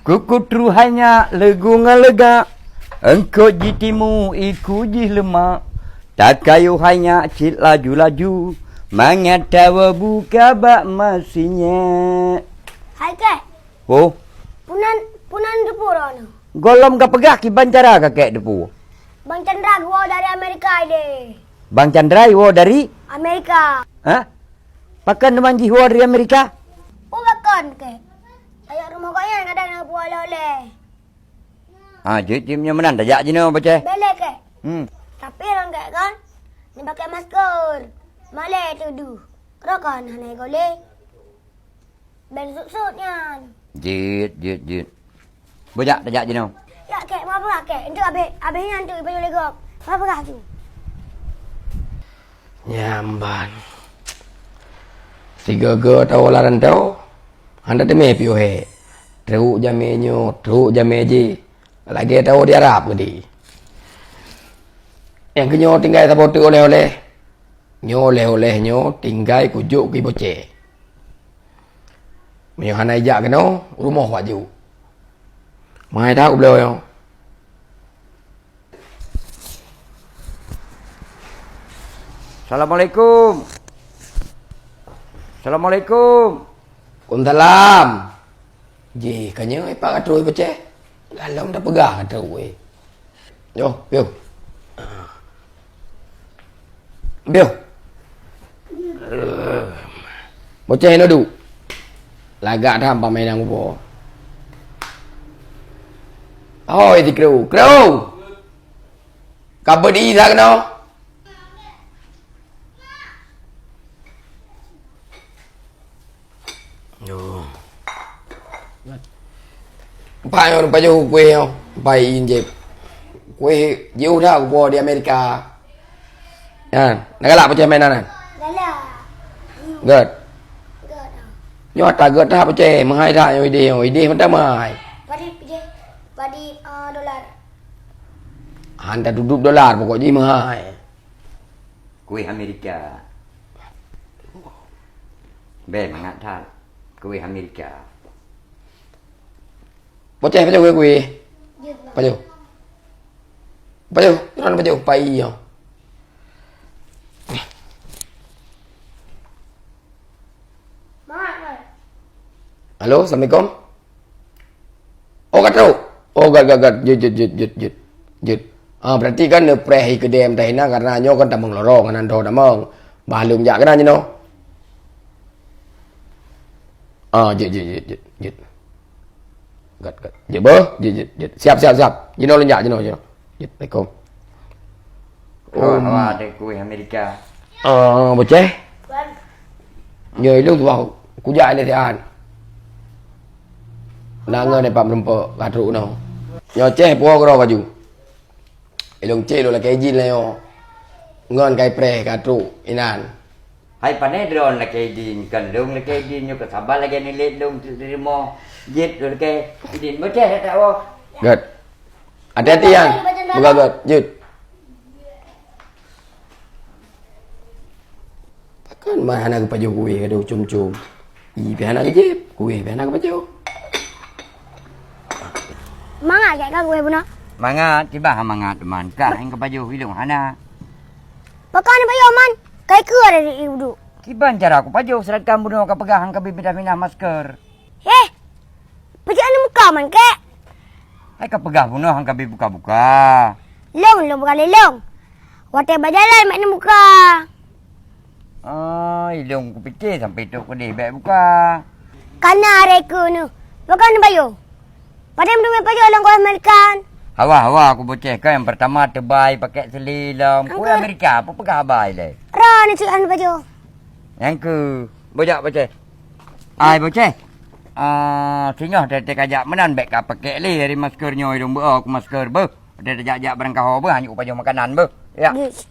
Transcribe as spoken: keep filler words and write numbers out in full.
Kuku truh hai nyak leugu ngon leugak, eungkot jitimu iku jih leumak. Takayuh hai nyak cit laju-laju, mangat tawa buka bak masinyek. Hai kek. Oh. Punan, punan teupeu droeneuh. Gohlom ka peugah kiban cara ka kek teupeu. Bang Chandra geuwoe dari Amerika deh. Bang Chandra geuwoe dari? Amerika. Hah? Pakon teuma jih woe dari Amerika? Oh, pakon kek. Ayah rumoh gobnyan kadang na peue oleh-oleh. Ah, jeuet, jeuet, nyoe meunan tajak jinoe, Boceh. Boleh kek. Hmm. Tapi rang kek kan, ni pakai masker. Malée tuduh. Kira kan hana boleh. Ben sut-sut nyan. Jeuet, jeuet, jeuet. Bujak, tajak jinoe. Ya kek, maaf lah kek. Enteuk abéh, abéh nyan tu ipajoh lé gob. Maaf lah tu. Nyamban. Sigoe-goe tawoe lam rantau, hana teumé piôh hék. Trok jamé nyoe, trok jamé jih. Lagée tawoe di Arab keudeh. Nyang keunyoe tinggai saboh teuk oleh-oleh. Nyoe oleh-oleh nyoe tinggai kujok keu Boceh. Meunyoe hana ijak keunoe, rumoh wajok. Meuhai that ubloe nyoe. Assalamualaikum. Assalamualaikum. Waalaikumsalam. Jih, ka nyoe pat ka trok Boceh. Galom tapeugah ka trok weh. Yoh, yoh. Biôh. Boceh nyoe duek. Lagak that pamainan kupo. Hoi, si Kru. Kru! Ka beuet di sa keunoe? Yo. Empat nyoe, empat jeuh kueh nyoe. Empat in jeb. Kueh jiôh dah kupo di Amerika. Nyan, na galak pacah mainan nyan? Galak. Gèt. Gèt, ah. Nyoe ata gèt dah pacah, meuhai dah nyoe idéh nyoe. Idéh mantong meuhai. Padit idéh, padit, ah, dolar. Han taduduek dolar, pokok jih meuhai. Kueh Amerika. Bèe mangat that. Kueh Amerika. Pocah pajoh kueh-kueh. Pajoh. Pajoh, droeneuh pajoh, pai nyoe. Halo, assalamualaikum. Oh, ka trok. Oh, gèt, gèt, gèt. Jeuet, jeuet, jeuet, jeuet, jeuet. Jeuet. Ah, berarti kan neupreh i keudè meuntah inan karena nyoe kan tamong lorong, hana droe tamong. Bah lôn jak keunan jinoe. Ah, jeuet, jeuet, jeuet, jeuet, jeuet. Gèt, gèt. Jeuet beuh, jeuet, jeuet, jeuet. Siap, siap, siap. Jinoe lôn jak, jinoe, jinoe. Jeuet, assalamualaikum. Hawa, hawa, ada kueh Amerika. Ah, Boceh. Nyoe ilôn tuah kujak ilèe siat. Na ngon e pap rumpok ka trok nyoe. Nyoe Ceh puwoe keudroe baju. Ilôn cek lôn lakèe idin lé nyoe. Ngon kai preh ka trok inan. Hai pane droeneuh lakèe idin, kon lôn lakèe idin nyoe, ka saban lagèe nilét lôn teurimong. Jeuet lôn lakèe idin, Boceh dak tawoe. Gèt. Hati-hati, Yan. Buka gèt. Jeuet. Pakon man hana geupajoh kueh ka deuh com-com. Ie pih hana geujép, kueh pih hana geupajoh. Mangat gèt ka kueh bunoe? Mangat, kiban mangat, man. Ka hana geupajoh, ilôn hana. Pakon pajoh, man? Kai keue dari ibu duek. Kiban cara kupajoh, sedangkan bunoe ka peugah han ka bit vitamin A masker. Heh, peujeuet aneuk muka man kek? Hai ka peugah bunoe han ka bit buka-buka. Lôn, lôn buka lé lôn. Watèe bajalan mak neuk buka. Ai, lôn kupike sampai trok keudeh bèk buka. Kana reka neuh. Bukan bayo. Padahai meudumé pajoh lôn goh meulikan. Hawa, hawa, aku boceh kan yang pertama tebai pakai seli lom. Ku Amerika, apa peugah abai lé? Ra ni cik anu pajoh. Nyang keu, bojak boceh. Ai boceh. Ah, singoh teutek kajak meunan bèk ka pakèk lé dari masker nyoe dong beuo ku masker beuh. Ada tajak-jak barang kaho beuh, hanyut pajoh makanan beuh. Ya. Yes.